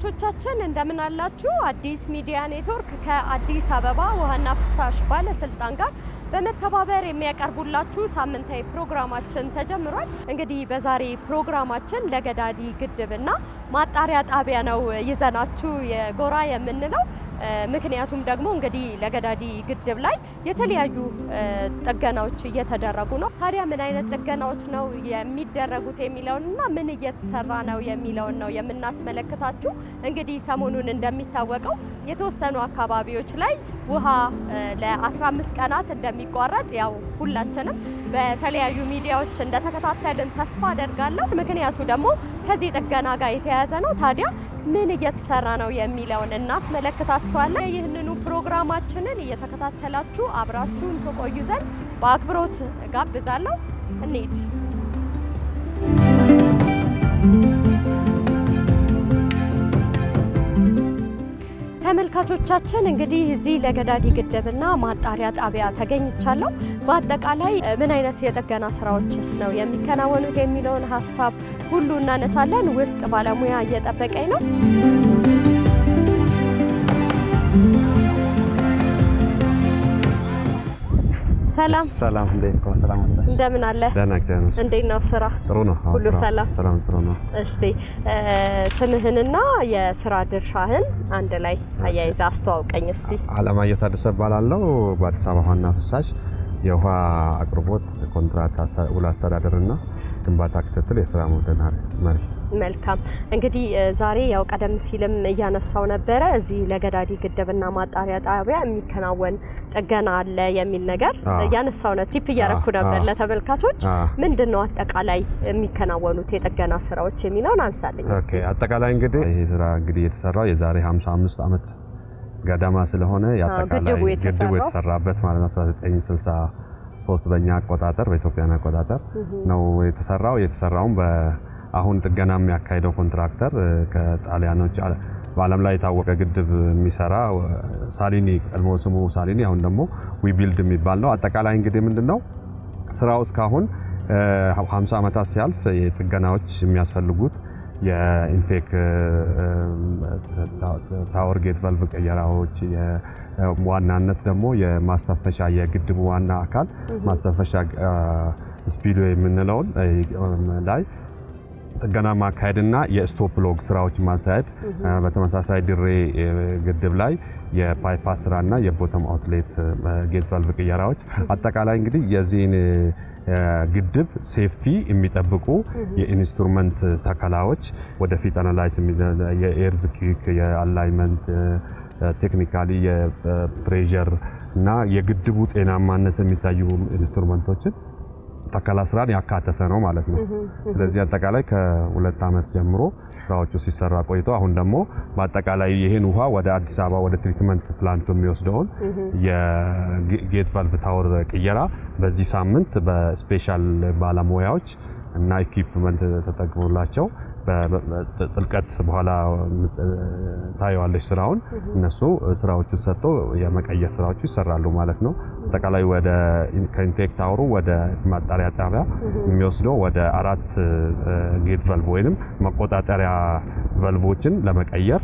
ተመልካቾቻችን፣ እንደምን አላችሁ? አዲስ ሚዲያ ኔትወርክ ከአዲስ አበባ ውሃና ፍሳሽ ባለስልጣን ጋር በመተባበር የሚያቀርቡላችሁ ሳምንታዊ ፕሮግራማችን ተጀምሯል። እንግዲህ በዛሬ ፕሮግራማችን ለገዳዲ ግድብና ማጣሪያ ጣቢያ ነው ይዘናችሁ የጎራ የምንለው። ምክንያቱም ደግሞ እንግዲህ ለገዳዲ ግድብ ላይ የተለያዩ ጥገናዎች እየተደረጉ ነው። ታዲያ ምን አይነት ጥገናዎች ነው የሚደረጉት የሚለውንና ምን እየተሰራ ነው የሚለውን ነው የምናስመለክታችሁ። እንግዲህ ሰሞኑን እንደሚታወቀው የተወሰኑ አካባቢዎች ላይ ውሃ ለ15 ቀናት እንደሚቋረጥ ያው ሁላችንም በተለያዩ ሚዲያዎች እንደተከታተልን ተስፋ አደርጋለሁ። ምክንያቱ ደግሞ ከዚህ ጥገና ጋር የተያያዘ ነው። ታዲያ ምን እየተሰራ ነው የሚለውን እናስመለክታችኋለን። ይህንኑ ፕሮግራማችንን እየተከታተላችሁ አብራችሁን ትቆዩ ዘንድ በአክብሮት ጋብዛለሁ። እንሂድ። ተመልካቾቻችን፣ እንግዲህ እዚህ ለገዳዲ ግድብና ማጣሪያ ጣቢያ ተገኝቻለሁ። በአጠቃላይ ምን አይነት የጥገና ስራዎችስ ነው የሚከናወኑት የሚለውን ሀሳብ ሁሉ እናነሳለን። ውስጥ ባለሙያ እየጠበቀኝ ነው። ሰላም። ሰላም፣ እንዴት ነው? ሰላም መጣሽ። እንደምን አለ? ደህና፣ እግዚአብሔር ይመስገን። እንዴት ነው ስራ? ጥሩ ነው። አዎ፣ ሁሉ ሰላም? ሰላም፣ ጥሩ ነው። እስቲ ስምህንና የስራ ድርሻህን አንድ ላይ አያይዘህ አስተዋውቀኝ እስቲ። አለማየሁ ታደሰ እባላለሁ። በአዲስ አበባ ውሃና ፍሳሽ የውሃ አቅርቦት ኮንትራት ውል አስተዳደርና ግንባታ ክትትል የስራ ቡድን መሪ። መልካም፣ እንግዲህ ዛሬ ያው ቀደም ሲልም እያነሳው ነበረ፣ እዚህ ለገዳዲ ግድብና ማጣሪያ ጣቢያ የሚከናወን ጥገና አለ የሚል ነገር እያነሳው ነው። Tip እያረኩ ነበር ለተመልካቾች። ምንድን ነው አጠቃላይ የሚከናወኑት የጥገና ስራዎች የሚለውን አንሳልኝ እስቲ። Okay፣ አጠቃላይ እንግዲህ ይሄ ስራ እንግዲህ የተሰራው የዛሬ 55 ዓመት ገደማ ስለሆነ የአጠቃላይ ግድቡ ግድቡ የተሰራው? የተሰራበት ማለት ነው፣ 1963 በእኛ አቆጣጠር፣ በኢትዮጵያን አቆጣጠር ነው የተሰራው። የተሰራውም በአሁን ጥገና የሚያካሂደው ኮንትራክተር ከጣሊያኖች፣ በዓለም ላይ የታወቀ ግድብ የሚሰራ ሳሊኒ፣ ቀድሞ ስሙ ሳሊኒ፣ አሁን ደግሞ Webuild የሚባል ነው። አጠቃላይ እንግዲህ ምንድነው ስራው፣ እስካሁን 50 ዓመታት ሲያልፍ የጥገናዎች የሚያስፈልጉት የ intake tower gate valve ቅየራዎች፣ ዋናነት ደግሞ የማስተንፈሻ፣ የግድቡ ዋና አካል ማስተንፈሻ spillway የምንለውን ላይ ጥገና ማካሄድና የ stop log ስራዎች ማካሄድ፣ በተመሳሳይ ድሬ ግድብ ላይ የ bypass ስራና የ bottom outlet gate valve ቅየራዎች፣ አጠቃላይ እንግዲህ የዚህን ግድብ safety የሚጠብቁ የ instrument ተከላዎች፣ ወደፊት analyze የ earthquake፣ የ alignment፣ technically የ pressure እና የግድቡ ጤናማነት የሚታዩ instrument ኦችን ተከላ ስራን ያካተተ ነው ማለት ነው። ስለዚህ አጠቃላይ ከ2 ዓመት ጀምሮ ስራዎቹ ሲሰራ ቆይቶ አሁን ደግሞ በአጠቃላይ ይህን ውሃ ወደ አዲስ አበባ ወደ treatment plant ኡ የሚወስደውን የ gate valve tower ቅየራ በዚህ ሳምንት በ special ባለሙያዎች እና equipment ተጠቅሞላቸው በጥልቀት በኋላ ታየዋለች ስራውን፣ እነሱ ስራዎቹ ሰርቶ የመቀየር ስራዎቹ ይሰራሉ ማለት ነው። አጠቃላይ ወደ ከ intake tower ኡ ወደ ማጣሪያ ጣቢያ የሚወስደው ወደ አራት gate valve ወይንም መቆጣጠሪያ ቫልቮችን ለመቀየር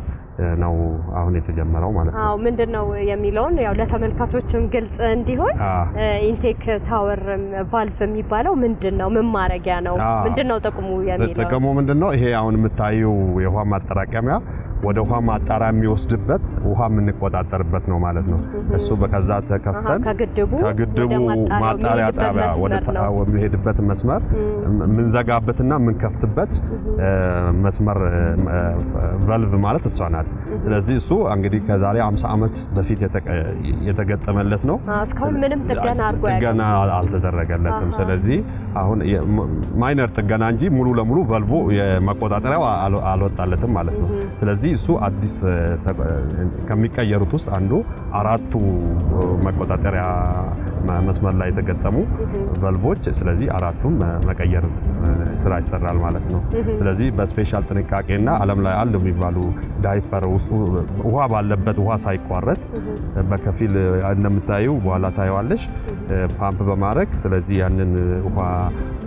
ነው አሁን የተጀመረው ማለት ነው። አዎ፣ ምንድን ነው የሚለውን ያው ለተመልካቾችም ግልጽ እንዲሆን intake tower valve የሚባለው ምንድን ነው? ምን ማድረጊያ ነው? ምንድን ነው ጥቅሙ የሚለው? ጥቅሙ ምንድን ነው? ይሄ አሁን የምታየው የውሃ ማጠራቀሚያ ወደ ውሃ ማጣሪያ የሚወስድበት ውሃ የምንቆጣጠርበት ነው ማለት ነው። እሱ በከዛ ተከፍተን ከግድቡ ከግድቡ ወደ ማጣሪያው ማጣሪያ የሚሄድበት ጣቢያ ወደ መስመር ነው። የሚሄድበት መስመር የምንዘጋበትና የምንከፍትበት መስመር ቫልቭ ማለት እሷ ናት። ስለዚህ እሱ እንግዲህ ከዛሬ 50 ዓመት በፊት የተገጠመለት ነው። እስካሁን ምንም ጥገና አድርጎ አያውቅም። ጥገና አልተደረገለትም። ስለዚህ አሁን minor ጥገና እንጂ ሙሉ ለሙሉ ቫልቮ የመቆጣጠሪያው አልወጣለትም ማለት ነው። ስለዚህ እሱ አዲስ ከሚቀየሩት ውስጥ አንዱ አራቱ መቆጣጠሪያ መስመር ላይ የተገጠሙ ቫልቮች፣ ስለዚህ አራቱም መቀየር ስራ ይሰራል ማለት ነው። ስለዚህ በ special ጥንቃቄና ዓለም ላይ አሉ የሚባሉ ዳይፐር ውስጡ ውሃ ባለበት ውሃ ሳይቋረጥ በከፊል እንደምታዩ በኋላ ታየዋለሽ ፓምፕ በማድረግ፣ ስለዚህ ያንን ውሃ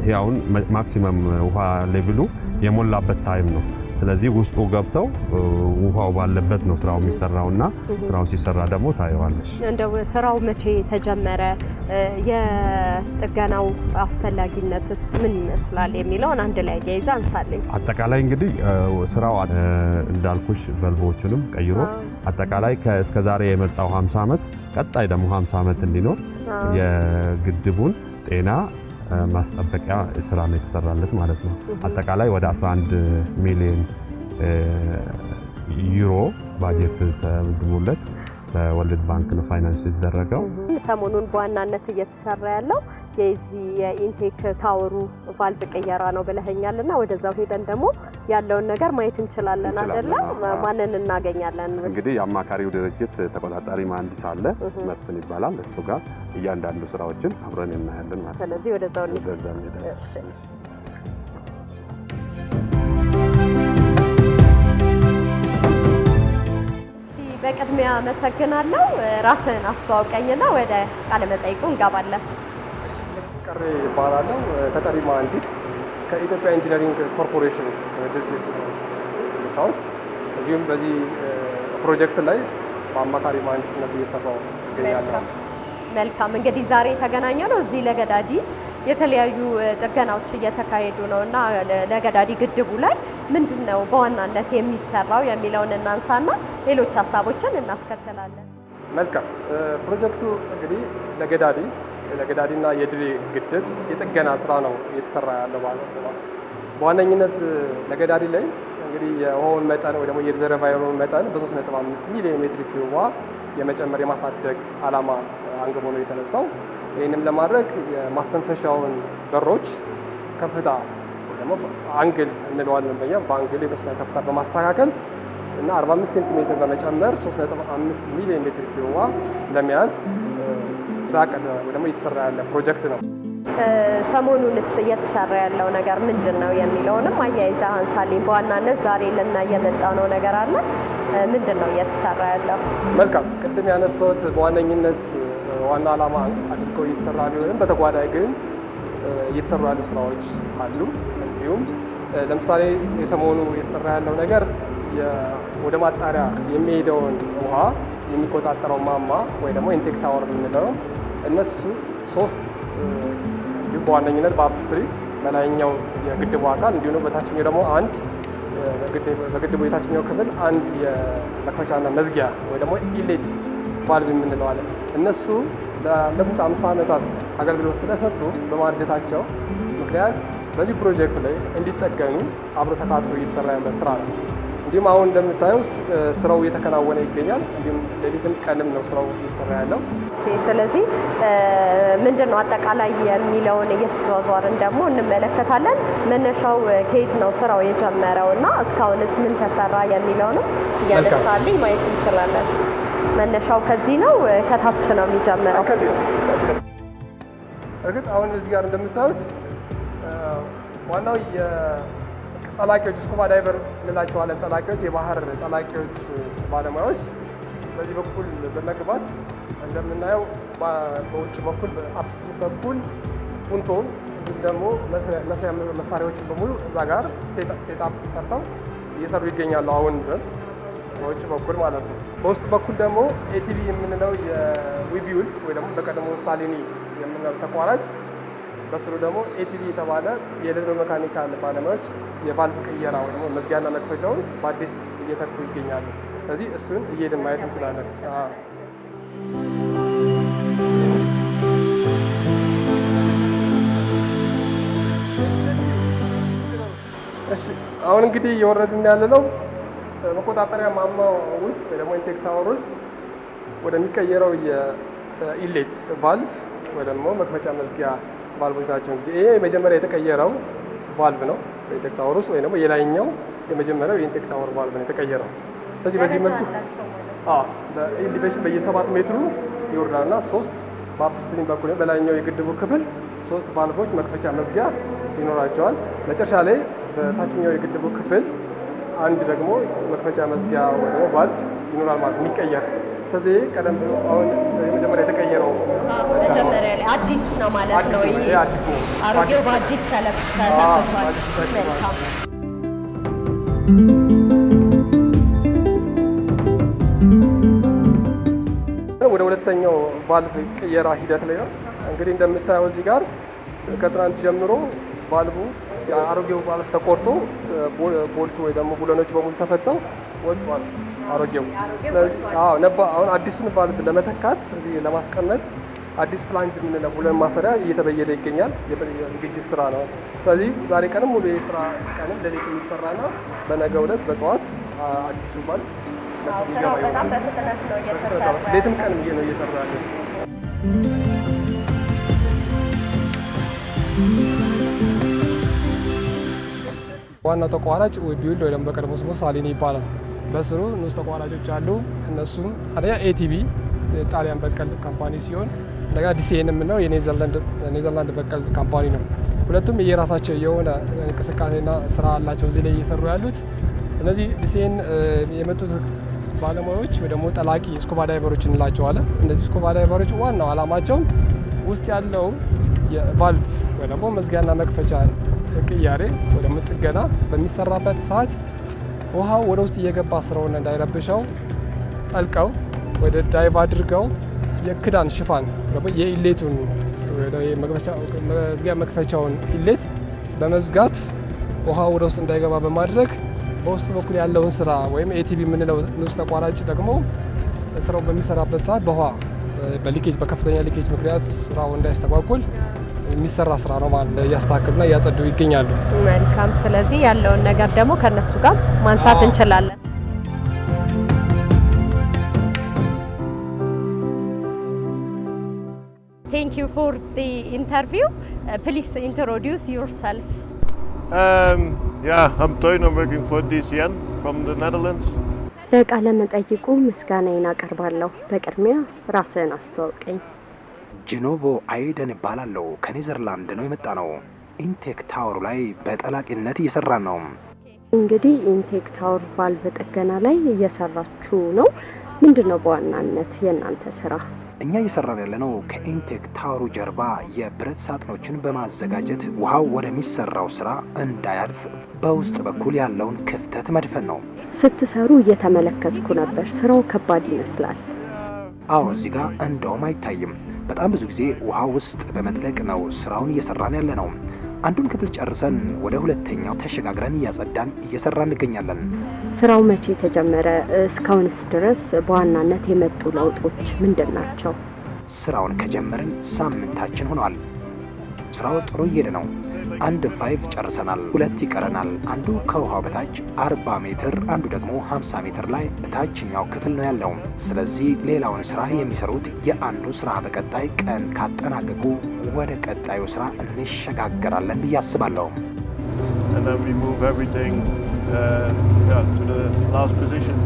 ይሄ አሁን maximum ውሃ level ኡ የሞላበት time ነው። ስለዚህ ውስጡ ገብተው ውሃው ባለበት ነው ስራው የሚሰራውና ስራው ሲሰራ ደግሞ ታየዋለሽ። እንደው ስራው መቼ ተጀመረ፣ የጥገናው አስፈላጊነትስ ምን ይመስላል የሚለውን አንድ ላይ አያይዘህ አንሳልኝ። አጠቃላይ እንግዲህ ስራው እንዳልኩሽ ቫልቮቹንም ቀይሮ አጠቃላይ እስከ ዛሬ የመጣው 50 ዓመት ቀጣይ ደግሞ 50 ዓመት እንዲኖር የግድቡን ጤና ማስጠበቂያ ስራ ነው የተሰራለት ማለት ነው። አጠቃላይ ወደ 11 ሚሊዮን ዩሮ ባጀት ተመድቦለት በ World Bank ነው ፋይናንስ የተደረገው። ሰሞኑን በዋናነት እየተሰራ ያለው የዚህ የ intake tower ኡ ቫልቭ ቅየራ ነው ብለኸኛል እና ወደዛው ሄደን ደግሞ ያለውን ነገር ማየት እንችላለን አይደለ? ማንን እናገኛለን? እንግዲህ የአማካሪው ድርጅት ተቆጣጣሪ መሀንዲስ አለ፣ መስፍን ይባላል። እሱ ጋር እያንዳንዱ ስራዎችን አብረን እናያለን ማለት ነው። ስለዚህ ወደዛው እንሄዳለን። በቅድሚያ አመሰግናለሁ። ራስን አስተዋውቀኝና ወደ ቃለ መጠይቁ እንገባለን። ቀሬ እባላለሁ። ተጠሪ መሀንዲስ ከኢትዮጵያ ኢንጂነሪንግ ኮርፖሬሽን ድርጅት ነው የመጣሁት። እዚሁም በዚህ ፕሮጀክት ላይ በአማካሪ መሀንዲስነት እየሰራሁ እገኛለሁ። መልካም። እንግዲህ ዛሬ የተገናኘነው እዚህ ለገዳዲ የተለያዩ ጥገናዎች እየተካሄዱ ነው እና ለገዳዲ ግድቡ ላይ ምንድን ነው በዋናነት የሚሰራው የሚለውን እናንሳና ሌሎች ሀሳቦችን እናስከትላለን። መልካም። ፕሮጀክቱ እንግዲህ ለገዳዲና የድሬ ግድብ የጥገና ስራ ነው እየተሰራ ያለው ማለት ነው። በዋነኝነት ለገዳዲ ላይ እንግዲህ የውሃውን መጠን ወይ ደግሞ የ reservoir ኡን መጠን በ3.5 ሚሊዮን ሜትር ኪዩብ ውሃ የመጨመር የማሳደግ ዓላማ አንግቦ ነው የተነሳው። ይህንም ለማድረግ የማስተንፈሻውን በሮች ከፍታ ወይ ደግሞ angle እንለዋለን በኛ በ angle የተወሰነ ከፍታ በማስተካከል እና 45 ሴንቲሜትር በመጨመር 3.5 ሚሊዮን ሜትር ኪዩብ ውሃ ለመያዝ የታቀደ ወይ ደግሞ እየተሰራ ያለ ፕሮጀክት ነው። ሰሞኑንስ እየተሰራ ያለው ነገር ምንድን ነው የሚለውንም አያይዘህ አንሳልኝ። በዋናነት ዛሬ ልናይ የመጣነው ነገር አለ። ምንድን ነው እየተሰራ ያለው? መልካም። ቅድም ያነሳሁት በዋነኝነት ዋና ዓላማ አድርገው እየተሰራ ቢሆንም በተጓዳኝ ግን እየተሰሩ ያሉ ስራዎች አሉ። እንዲሁም ለምሳሌ የሰሞኑ እየተሰራ ያለው ነገር ወደ ማጣሪያ የሚሄደውን ውሃ የሚቆጣጠረው ማማ ወይ ደግሞ intake tower የምንለው እነሱ ሶስት እንዲሁም በዋነኝነት በ upstream በላይኛው የግድቡ አካል እንዲሁም በታችኛው ደግሞ አንድ በግድቡ የታችኛው ክፍል አንድ የመክፈቻና መዝጊያ ወይ ደግሞ inlet valve የምንለው አለ። እነሱ ላለፉት 50 ዓመታት አገልግሎት ስለሰጡ በማርጀታቸው ምክንያት በዚህ ፕሮጀክት ላይ እንዲጠገኑ አብሮ ተካቶ እየተሰራ ያለ ስራ ነው። እንዲሁም አሁን እንደምታየው ስራው እየተከናወነ ይገኛል። እንዲሁም ሌሊትም ቀንም ነው ስራው እየተሰራ ያለው። ስለዚህ ምንድን ነው አጠቃላይ የሚለውን እየተዟዟርን ደግሞ እንመለከታለን። መነሻው ከየት ነው ስራው የጀመረው እና እስካሁንስ ምን ተሰራ የሚለውንም እያነሳልኝ ማየት እንችላለን። መነሻው ከዚህ ነው፣ ከታች ነው የሚጀምረው። ከዚህ ነው። እርግጥ አሁን እዚህ ጋር እንደምታዩት ዋናው ጠላቂዎች scuba diver እንላቸዋለን። ጠላቂዎች የባህር ጠላቂዎች ባለሙያዎች በዚህ በኩል በመግባት እንደምናየው በውጭ በኩል በ upstream በኩል ፑንቶን እንዲሁም ደግሞ መስሪያ መሳሪያዎችን በሙሉ እዛ ጋር setup ሰርተው እየሰሩ ይገኛሉ። አሁን ድረስ በውጭ በኩል ማለት ነው። በውስጥ በኩል ደግሞ ATV የምንለው የ Webuild ወይ ደግሞ በቀድሞ ሳሊኒ የምንለው ተቋራጭ በስሩ ደግሞ ATV የተባለ የ electromechanical ባለሙያዎች የቫልቭ ቅየራ ወይ ደግሞ መዝጊያና መክፈቻውን በአዲስ እየተኩ ይገኛሉ። ስለዚህ እሱን እየሄድን ማየት እንችላለን። እሺ አሁን እንግዲህ እየወረድን ያለነው መቆጣጠሪያ ማማ ውስጥ ወይ ደግሞ intake tower ውስጥ ወደሚቀየረው የ inlet valve ወይ ደግሞ መክፈቻ መዝጊያ ቫልቮች ናቸው። እንግዲህ ይሄ የመጀመሪያ የተቀየረው ቫልቭ ነው በ intake tower ውስጥ ወይ ደግሞ የላይኛው የመጀመሪያው የ intake tower valve ነው የተቀየረው። ስለዚህ በዚህ መልኩ በ elevation በየሰባት ሜትሩ ይወርዳልና ሶስት በ upstream በኩል በላይኛው የግድቡ ክፍል ሶስት ቫልቮች መክፈቻ መዝጊያ ይኖራቸዋል። መጨረሻ ላይ በታችኛው የግድቡ ክፍል አንድ ደግሞ መክፈቻ መዝጊያ ወይ ደግሞ ቫልቭ ይኖራል ማለት የሚቀየር። ስለዚህ ቀደም ብሎ አሁን የመጀመሪያ የተቀየረው መጀመሪያ ላይ አዲሱ ነው ማለት ነው። ይሄ አዲስ ነው። አሮጌው በአዲስ ተተክቷል። በአዲስ ተተክቷል። መልካም። ወደ ሁለተኛው ቫልቭ ቅየራ ሂደት ላይ ነው። እንግዲህ እንደምታየው እዚህ ጋር ከትናንት ጀምሮ ቫልቡ የአሮጌው ቫልቭ ተቆርጦ bolt ኡ ወይ ደግሞ ቡለኖች በሙሉ ተፈተው ወጥቷል አሮጌው። ስለዚህ አዎ ነባ አሁን አዲሱን ቫልቭ ለመተካት እዚህ ለማስቀመጥ አዲስ flange የምንለው ቡለን ማሰሪያ እየተበየደ ይገኛል። የዝግጅት ስራ ነው። ስለዚህ ዛሬ ቀንም ሙሉ የስራ ቀንም ሌሊት የሚሰራና በነገው ዕለት በጠዋት አዲሱ ቫልቭ ስራው በጣም በፍጥነት ነው እየተሰራ። ሌትም ቀንም ነው እየሰራ ያለው። ዋናው ተቋራጭ Webuild ወይ ደግሞ በቀድሞ ስሙ ሳሊኒ ይባላል። በስሩ ንዑስ ተቋራጮች አሉ። እነሱም አንደኛ ATB ጣሊያን በቀል company ሲሆን እንደገና DCN የምንለው የኔዘርላንድ በቀል company ነው። ሁለቱም የራሳቸው የሆነ እንቅስቃሴና ስራ አላቸው እዚህ ላይ እየሰሩ ያሉት። እነዚህ DCN የመጡት ባለሙያዎች ወይ ደግሞ ጠላቂ scuba diver ኦች እንላቸዋለን። እነዚህ scuba diver ኦች ዋናው አላማቸው ውስጥ ያለው የቫልቭ ወይ ደግሞ መዝጊያና መክፈቻ ቅያሬ ወይ ደግሞ ጥገና በሚሰራበት ሰዓት ውሃው ወደ ውስጥ እየገባ ስራውን እንዳይረብሸው ጠልቀው ወደ dive አድርገው የክዳን ሽፋን የ inlet ኡን መዝጊያ መክፈቻውን inlet በመዝጋት ውሃው ወደ ውስጥ እንዳይገባ በማድረግ በውስጡ በኩል ያለውን ስራ ወይም ATB የምንለው ንዑስ ተቋራጭ ደግሞ ስራው በሚሰራበት ሰዓት በውሃ በ leakage በከፍተኛ leakage ምክንያት ስራው እንዳይስተጓጎል የሚሰራ ስራ ነው ማለት ነው። እያስተካከሉና እያጸዱ ይገኛሉ። መልካም። ስለዚህ ያለውን ነገር ደግሞ ከነሱ ጋር ማንሳት እንችላለን። Thank you for the interview. Please introduce yourself. Yeah, I'm Teun. I'm working for DCN from the Netherlands. ለቃለ መጠይቁ ምስጋናዬን አቀርባለሁ። በቅድሚያ ራስህን አስተዋውቀኝ። ጂኖቮ አይደን እባላለሁ። ከኔዘርላንድ ነው የመጣነው። Intake tower ኡ ላይ በጠላቂነት እየሰራን ነው። እንግዲህ intake tower valve ጥገና ላይ እየሰራችሁ ነው። ምንድን ነው በዋናነት የእናንተ ስራ? እኛ እየሰራን ያለነው ከ intake tower ኡ ጀርባ የብረት ሳጥኖችን በማዘጋጀት ውሃው ወደሚሰራው ስራ እንዳያልፍ በውስጥ በኩል ያለውን ክፍተት መድፈን ነው። ስትሰሩ እየተመለከትኩ ነበር። ስራው ከባድ ይመስላል። አዎ፣ እዚህ ጋር እንደውም አይታይም። በጣም ብዙ ጊዜ ውሃ ውስጥ በመጥለቅ ነው ስራውን እየሰራን ያለነው። አንዱን ክፍል ጨርሰን ወደ ሁለተኛው ተሸጋግረን እያጸዳን እየሰራን እንገኛለን። ስራው መቼ ተጀመረ? እስካሁንስ ድረስ በዋናነት የመጡ ለውጦች ምንድን ናቸው? ስራውን ከጀመርን ሳምንታችን ሆኗል። ስራው ጥሩ እየሄደ ነው። አንድ ቫልቭ ጨርሰናል። ሁለት ይቀረናል። አንዱ ከውሃው በታች 40 ሜትር፣ አንዱ ደግሞ 50 ሜትር ላይ እታችኛው ክፍል ነው ያለው። ስለዚህ ሌላውን ስራ የሚሰሩት የአንዱ ስራ በቀጣይ ቀን ካጠናቀቁ ወደ ቀጣዩ ስራ እንሸጋገራለን ብዬ አስባለሁ። And then we move everything yeah, to the last position.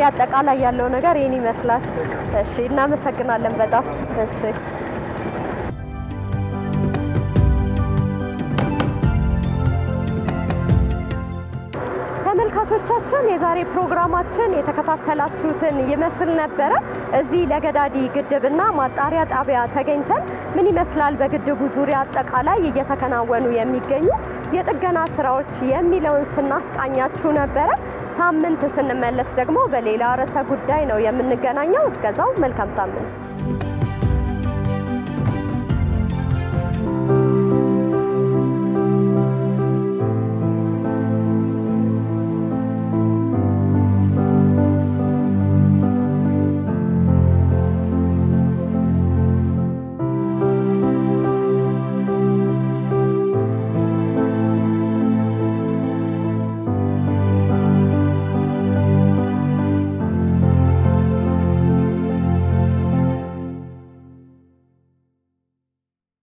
አጠቃላይ ያለው ነገር ይህን ይመስላል። እሺ፣ እናመሰግናለን በጣም። እሺ። ተመልካቾቻችን፣ የዛሬ ፕሮግራማችን የተከታተላችሁትን ይመስል ነበረ። እዚህ ለገዳዲ ግድብና ማጣሪያ ጣቢያ ተገኝተን ምን ይመስላል በግድቡ ዙሪያ አጠቃላይ እየተከናወኑ የሚገኙ የጥገና ስራዎች የሚለውን ስናስቃኛችሁ ነበረ። ሳምንት ስንመለስ ደግሞ በሌላ ርዕሰ ጉዳይ ነው የምንገናኘው። እስከዛው መልካም ሳምንት።